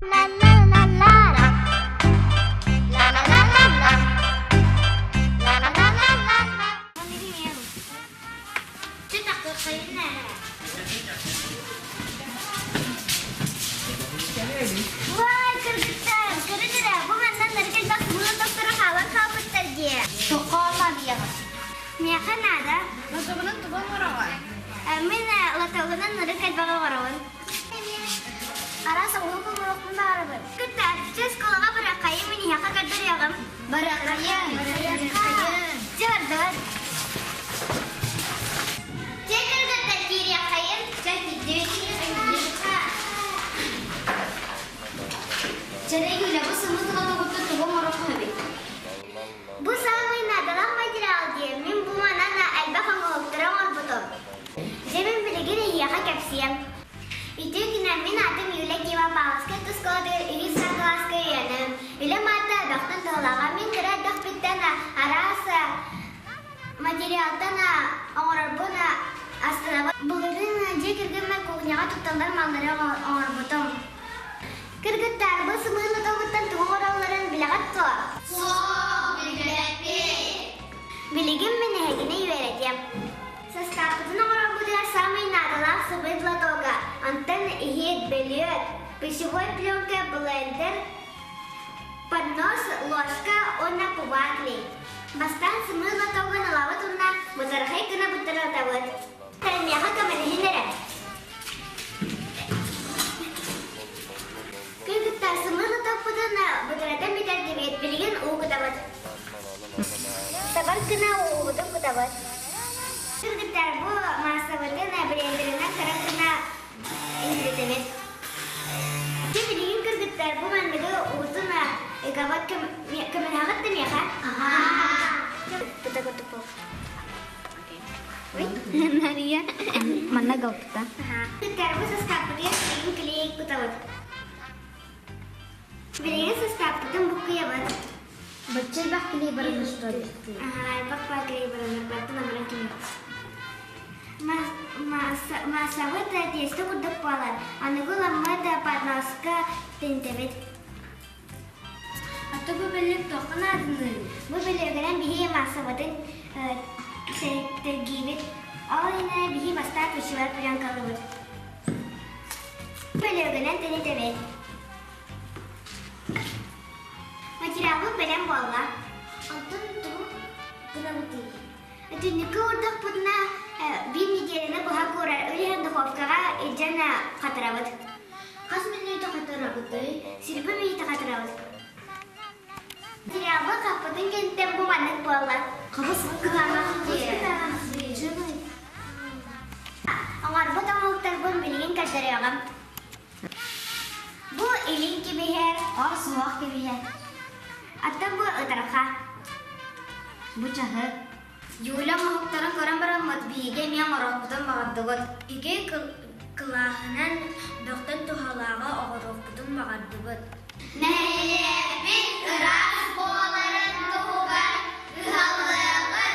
Вай, кыргыттар, көрүн эрэ, бу манна нарыкайбах муна тохторо хаалан хаалбыттар дии. Тохома диэҕэ. Миэхэ наада. Лотогунан тугу оҥороҕун? Мин лотогунан нырык элбэҕи оҥоробун. Араас оҥоһук оҥоруохпун баҕарабын. Кыттааччы оскуолаҕа барыаххайым, мин эһиэхэ көрдөрүөҕүм. Барыаххайым, барыаххайым. Дьэ бардыбыт. Дьэ кыргыттар киириэххэйин. Дьэ киирдибит. Чэрэй Юля, бу сымыыт лотогуттан тугу оҥоруохха эбит? Бу саамай наадалаах материал диэн мин бу манан элбэх оҥоһуктары оҥорбутум. Дьэ мин билигин эйиэхэ кэпсиэм. Үтүө күнүнэн мин аатым Юля Кима Павловскай тускуолатыгар үһүс саа кылааска үөрэнэбин. Үлэм аата элбэхтэн туһалааҕа. Мин кыра эрдэхпиттэн араас материалтан оҥорорбун астынабын. Былырыын дьиэ кэргэммэр кухняҕа тутталлар маллары оҥорбутум. Кыргыттар, бу сымыыт лотогуттан тугу оҥороллорун билэҕит дуо? Суох, билбэппит. Билигин мин эһигини үөрэтиэм. Састааппытын оҥорорбутугар саамай наадалаах сымыыт лотога, онтон иһит, бөлүөт, пищевой пленка, блендер, поднос, ложка уонна кубаклей. Бастаан сымыыт лотогун ылабыт уонна бытархай гына бытарытабыт. Миэхэ көмөлөһүн эрэ. Кыргыттар сымыыт лотокпутун бытарытан бүтэрдибит, билигин уу кутабыт. Сабар гына уубутун кутабыт. Кыргыттар бу маассабытын блендеринэн кыра гына илдьитэбит. Дьэ билигин кыргыттар бу манныгы уутун ыгабат көмөлөһөҕүт да миэхэ? Нария. Манна галпыта. Кыргыттар бу састааппытыгар билигин клей кутабыт. Билигин састааппытын буккуйабыт. Бачча элбэх клей баранар что ли? Ага, элбэх клей баранар, бартын амаран кимит. Массабыт тиэстэ курдук буолар. Аныгы ыламмыт подноска тинтэбит. А то бу бэлиэк туохха наадыный? Бу бэлиэгинэн биһи маассабытын тэлгиибит. Ол иһинэ биһи бастаан пищевой пленкалыыбыт. Бөлүөгүнэн тэнитэбит. Материалбыт бэлэм буолла. Онтон тугу гынабытый? Түннүккэ уурдахпытына биир нэдиэлэни быһа куурар үлэһэн духовкаҕа илдьэн хатарабыт. Хас мүнүүтэ хатарабытый? Сирбэ мүнүүтэ хатарабыт. Материалбыт хаппытын кэнниттэн бу маннык буолла. Хабыс кытаанах дии. Оҥорбут оҥоһуктарбын билигин көрдөрүөҕүм. Бу илин кэбиһэр, Ол суох кэбиһэр. Оттон бу ытарха. Бу чаһы. Юля оҥоһуктарын көрөн бараммыт биһиги эмиэ оҥоруохпутун баҕардыбыт. Ити кылааһынан бөхтөн туһалааҕы оҕоруохпутун баҕардыбыт. Нэһилиэкпит ыраас буоларын туһугар кыһаллыаҕын.